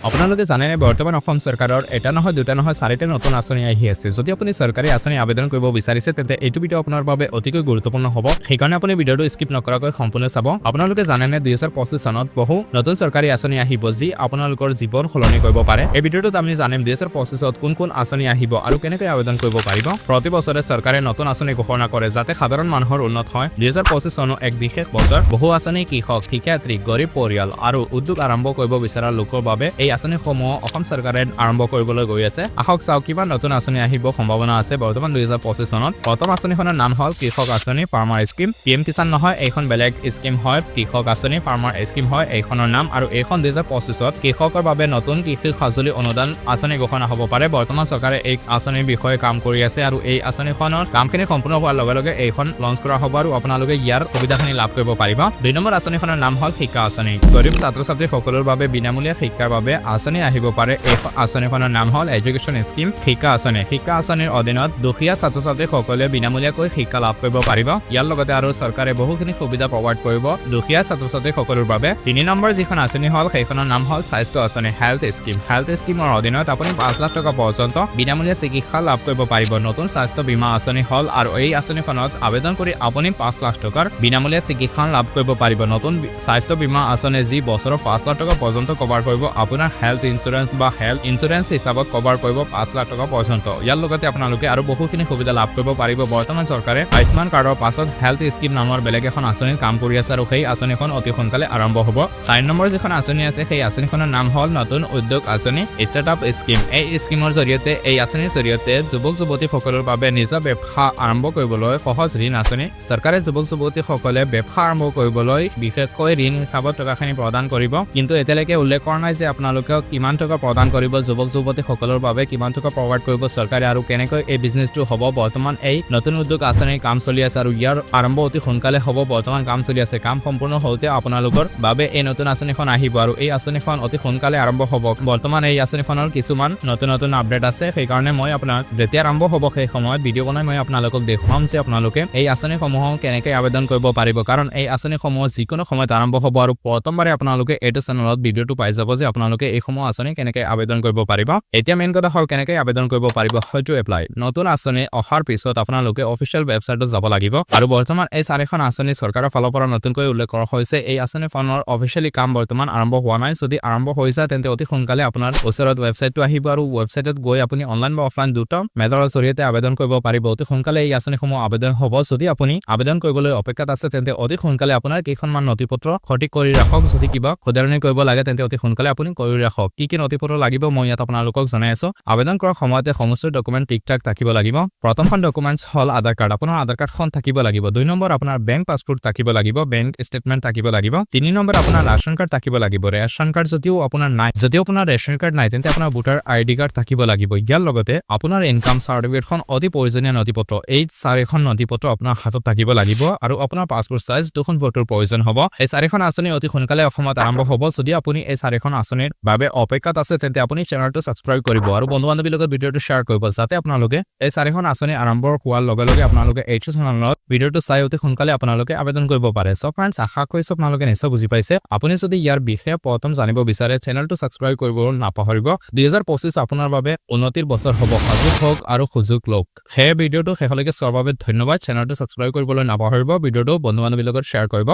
আপোনালোকে জানেনে, বৰ্তমান অসম চৰকাৰৰ এটা নহয়, দুটা নহয়, চাৰিটা নতুন আঁচনি আহি আছে। যদি আপুনি চৰকাৰী আঁচনি আবেদন কৰিব বিচাৰিছে, তেন্তে এইটো ভিডিঅ' আপোনাৰ বাবে অতিকৈ গুৰুত্বপূৰ্ণ হ'ব। সেইকাৰণে আপুনি ভিডিঅ'টো স্কিপ নকৰাকৈ সম্পূৰ্ণ চাব। আপোনালোকে জানেনে, 2025 চনত বহু নতুন চৰকাৰী আঁচনি আহিব, যি আপোনালোকৰ জীৱন সলনি কৰিব পাৰে? এই ভিডিঅ'টোত আমি জানিম 2025ত কোন কোন আঁচনি আহিব আৰু কেনেকৈ আবেদন কৰিব পাৰিব। প্ৰতি বছৰে চৰকাৰে নতুন আঁচনি ঘোষণা কৰে, যাতে সাধাৰণ মানুহৰ উন্নত হয়। 2025 চনো এক বিশেষ বছৰ। বহু আঁচনি কৃষক, শিক্ষাৰ্থী, গৰীব পৰিয়াল আৰু উদ্যোগ আৰম্ভ কৰিব বিচৰা লোকৰ বাবে এই আঁচনিসমূহ অসম চৰকাৰে আৰম্ভ কৰিবলৈ গৈ আছে। আহক চাওক কিমান নতুন আঁচনি আহিব সম্ভাৱনা আছে বৰ্তমান 2025 চনত। প্ৰথম আঁচনিখনৰ নাম হ'ল কৃষক আঁচনি, ফাৰ্মাৰ স্কীম। পিএম কিষাণ নহয়, এইখন বেলেগ স্কীম হয়। কৃষক আঁচনি, ফাৰ্মাৰ স্কীম হয় এইখনৰ নাম। আৰু এইখন 2025ত কৃষকৰ বাবে নতুন কৃষি সঁজুলি অনুদান আঁচনি ঘোষণা হ'ব পাৰে। বৰ্তমান চৰকাৰে এই আঁচনিৰ বিষয়ে কাম কৰি আছে আৰু এই আঁচনিখনৰ কামখিনি সম্পূৰ্ণ হোৱাৰ লগে লগে এইখন লঞ্চ কৰা হ'ব আৰু আপোনালোকে ইয়াৰ সুবিধাখিনি লাভ কৰিব পাৰিব। দুই নম্বৰ আঁচনিখনৰ নাম হ'ল শিক্ষা আঁচনি। গৰীব ছাত্ৰ ছাত্ৰীসকলৰ বাবে বিনামূলীয়া শিক্ষাৰ বাবে আঁচনি আহিব পাৰে। এই আঁচনিখনৰ নাম হ'ল এডুকেশ্যন স্কীম, শিক্ষা আঁচনি। শিক্ষা আঁচনিৰ অধীনত দুখীয়া ছাত্ৰ ছাত্ৰীসকলে বিনামূলীয়াকৈ শিক্ষা লাভ কৰিব পাৰিব। ইয়াৰ লগতে আৰু চৰকাৰে বহুখিনি সুবিধা প্ৰভাইড কৰিব দুখীয়া ছাত্ৰ ছাত্ৰীসকলৰ বাবে। তিনি নম্বৰ যিখন আঁচনি হ'ল, সেইখনৰ নাম হ'ল স্বাস্থ্য আঁচনি, হেল্থ স্কীম। হেল্থ স্কীমৰ অধীনত আপুনি 5 লাখ টকা পৰ্যন্ত বিনামূলীয়া চিকিৎসা লাভ কৰিব পাৰিব। নতুন স্বাস্থ্য বীমা আঁচনি হ'ল আৰু এই আঁচনিখনত আবেদন কৰি আপুনি 5 লাখ টকাৰ বিনামূলীয়া চিকিৎসা লাভ কৰিব পাৰিব। নতুন স্বাস্থ্য বীমা আঁচনি, যি বছৰৰ 5 লাখ টকা পৰ্যন্ত কভাৰ কৰিব। আপোনাৰ হেল্থ ইঞ্চুৰেঞ্চ বা হেল্থ ইঞ্চুৰেঞ্চ হিচাপত কভাৰ কৰিব 5 লাখ টকা পৰ্যন্ত। ইয়াৰ লগতে আপোনালোকে আৰু বহুখিনি সুবিধা লাভ কৰিব পাৰিব। বৰ্তমান চৰকাৰে আয়ুষ্মান কাৰ্ডৰ পাছত হেল্থ স্কীম নামৰ বেলেগ এখন আঁচনিত কাম কৰি আছে আৰু সেই আঁচনিখন অতি সোনকালে আৰম্ভ হ'ব। চাৰি নম্বৰ যিখন আঁচনি আছে, সেই আঁচনিখনৰ নাম হ'ল নতুন উদ্যোগ আঁচনি, ষ্টাৰ্টআপ স্কীম। এই স্কীমৰ জৰিয়তে, এই আঁচনিৰ জৰিয়তে যুৱক যুৱতীসকলৰ বাবে নিজৰ ব্যৱসায় আৰম্ভ কৰিবলৈ সহজ ঋণ আঁচনি। চৰকাৰে যুৱক যুৱতীসকলে ব্যৱসায় আৰম্ভ কৰিবলৈ বিশেষকৈ ঋণ হিচাপত টকাখিনি প্ৰদান কৰিব। কিন্তু এতিয়ালৈকে উল্লেখ কৰা নাই যে আপোনালোকক কিমান টকা প্ৰদান কৰিব, যুৱক যুৱতীসকলৰ বাবে কিমান টকা প্ৰভাইড কৰিব চৰকাৰে আৰু কেনেকৈ এই বিজনেছটো হ'ব। বৰ্তমান এই নতুন উদ্যোগ আঁচনিৰ কাম চলি আছে আৰু ইয়াৰ আৰম্ভ অতি সোনকালে হ'ব। বৰ্তমান কাম চলি আছে। কাম সম্পূৰ্ণ হওঁতে আপোনালোকৰ বাবে এই নতুন আঁচনিখন আহিব আৰু এই আঁচনিখন অতি সোনকালে আৰম্ভ হ'ব। বৰ্তমান এই আঁচনিখনৰ কিছুমান নতুন নতুন আপডেট আছে। সেইকাৰণে মই আপোনাক যেতিয়া আৰম্ভ হ'ব, সেই সময়ত ভিডিঅ' বনাই মই আপোনালোকক দেখুৱাম যে আপোনালোকে এই আঁচনিসমূহ কেনেকৈ আবেদন কৰিব পাৰিব। কাৰণ এই আঁচনিসমূহ যিকোনো সময়ত আৰম্ভ হ'ব আৰু প্ৰথমবাৰে আপোনালোকে এইটো চেনেলত ভিডিঅ'টো পাই যাব যে আপোনালোকে এইসমূহ আঁচনি কেনেকৈ আবেদন কৰিব পাৰিব। এতিয়া মেইন কথা হ'ল কেনেকৈ আবেদন কৰিব পাৰিব, হয়তো এপ্লাই। নতুন আঁচনি অহাৰ পিছত আপোনালোকে অফিচিয়েল ৱেবছাইটত যাব লাগিব। আৰু বৰ্তমান এই চাৰিখন আঁচনি চৰকাৰৰ ফালৰ পৰা নতুনকৈ উল্লেখ কৰা হৈছে। এই আঁচনিখনৰ অফিচিয়েলি কাম বৰ্তমান আৰম্ভ হোৱা নাই। যদি আৰম্ভ হৈ যায়, তেন্তে অতি সোনকালে আপোনাৰ ওচৰত ৱেবছাইটটো আহিব আৰু ৱেবছাইটত গৈ আপুনি অনলাইন বা অফলাইন দুটা মেথডৰ জৰিয়তে আবেদন কৰিব পাৰিব। অতি সোনকালে এই আঁচনিসমূহ আবেদন হ'ব। যদি আপুনি আবেদন কৰিবলৈ অপেক্ষাত আছে, তেন্তে অতি সোনকালে আপোনাৰ কেইখনমান নথি পত্ৰ সঠিক কৰি ৰাখক। যদি কিবা শুধৰণি কৰিব লাগে, তেন্তে অতি সোনকালে আপুনি কৰি ৰাখক। কি কি নথি পত্ৰ লাগিব, মই ইয়াত আপোনালোকক জনাই আছো। আবেদন কৰাৰ সময়তে সমস্ত ডকুমেণ্ট ঠিক ঠাক থাকিব লাগিব। প্ৰথমখন ডকুমেণ্টছ হ'ল আধাৰ কাৰ্ড। আপোনাৰ আধাৰ কাৰ্ডখন থাকিব লাগিব। দুই নম্বৰ আপোনাৰ বেংক পাছবুক থাকিব লাগিব, বেংক ষ্টেটমেণ্ট থাকিব লাগিব। তিনি নম্বৰ আপোনাৰ ৰেচন কাৰ্ড থাকিব লাগিব। ৰেচন কাৰ্ড যদিও আপোনাৰ নাই, যদিও আপোনাৰ ৰেচন কাৰ্ড নাই, তেন্তে আপোনাৰ ভোটাৰ আইডি কাৰ্ড থাকিব লাগিব। ইয়াৰ লগতে আপোনাৰ ইনকাম চাৰ্টিফিকেটখন অতি প্ৰয়োজনীয় নথি পত্ৰ। এই চাৰিখন নথি পত্ৰ আপোনাৰ হাতত থাকিব লাগিব আৰু আপোনাৰ পাছপোৰ্ট চাইজ দুখন ফটোৰ প্ৰয়োজন হ'ব। এই চাৰিখন আঁচনি অতি সোনকালে অসমত আৰম্ভ হ'ব। যদি আপুনি এই চাৰিখন আঁচনিৰ বাবে অপেক্ষাত আছে, তেন্তে আপুনি চেনেলটো ছাবস্ক্ৰাইব কৰিব আৰু বন্ধু বান্ধৱীৰ লগত ভিডিঅ'টো শ্বেয়াৰ কৰিব, যাতে আপোনালোকে এই চাৰিখন আঁচনি আৰম্ভ হোৱাৰ লগে লগে আপোনালোকে এইটো চেনেলত ভিডিঅ'টো চাই অতি সোনকালে আপোনালোকে আবেদন কৰিব পাৰে। চ' ফ্ৰেণ্ডছ, আশা কৰিছোঁ আপোনালোকে নিশ্চয় বুজি পাইছে। আপুনি যদি ইয়াৰ বিষয়ে প্ৰথম জানিব বিচাৰে, চেনেলটো ছাবস্ক্ৰাইব কৰিব নাপাহৰিব। 2025 আপোনাৰ বাবে উন্নতিৰ বছৰ হ'ব। সাজু হওক আৰু সুযোগ লওক। সেয়ে ভিডিঅ'টো শেষলৈকে চোৱাৰ বাবে ধন্যবাদ। চেনেলটো ছাবস্ক্ৰাইব কৰিবলৈ নাপাহৰিব। ভিডিঅ'টো বন্ধু বান্ধৱীৰ লগত শ্বেয়াৰ কৰিব।